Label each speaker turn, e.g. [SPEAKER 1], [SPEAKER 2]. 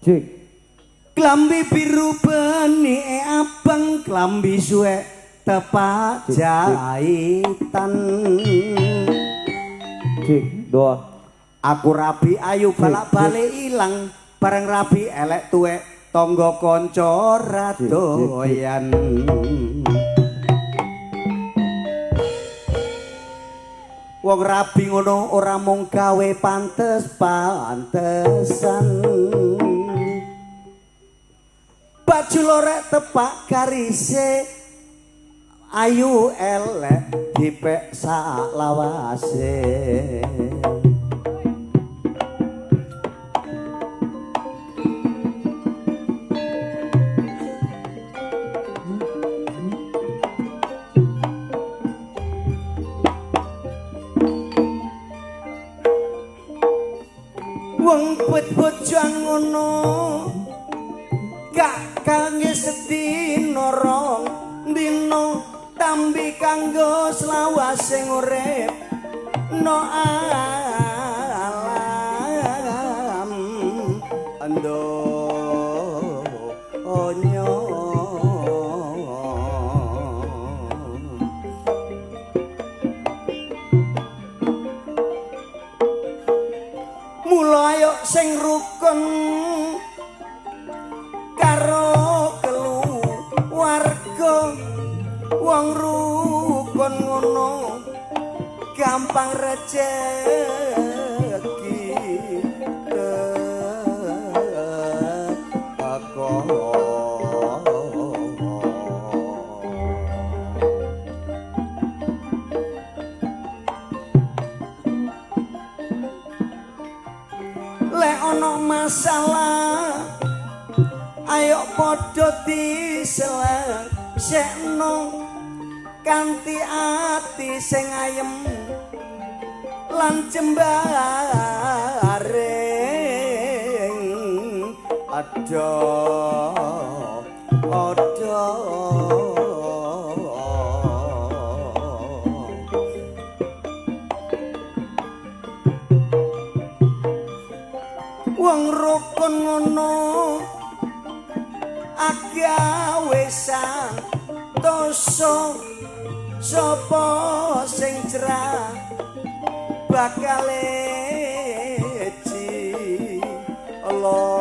[SPEAKER 1] Cek.
[SPEAKER 2] Klambi biru benike abang, klambi suwek tepak jahitan.
[SPEAKER 1] Cek, dua.
[SPEAKER 2] Aku rabi ayu balak-balik ilang, bareng rabi elek tuwek tangga kanca ra doyan. Wong rabi ngono ora mung gawe pantes-pantesan. Baju lorek tepak garise, ayu elek dipek sak lawase. Wong bot-bojan ngono gak kangge sedina rong dina, tambi kanggo selawase urip no alam donya. Mula ayo sing rukun karo keluarga, wong rukun ngono gampang rejeki teko. Lek ono masalah ayo padha diselesekno kanthi ati sing ayem lan jembaring. Ada ada wong rukun ngono agawe santoso, sapa sing cerah bakal cilaka.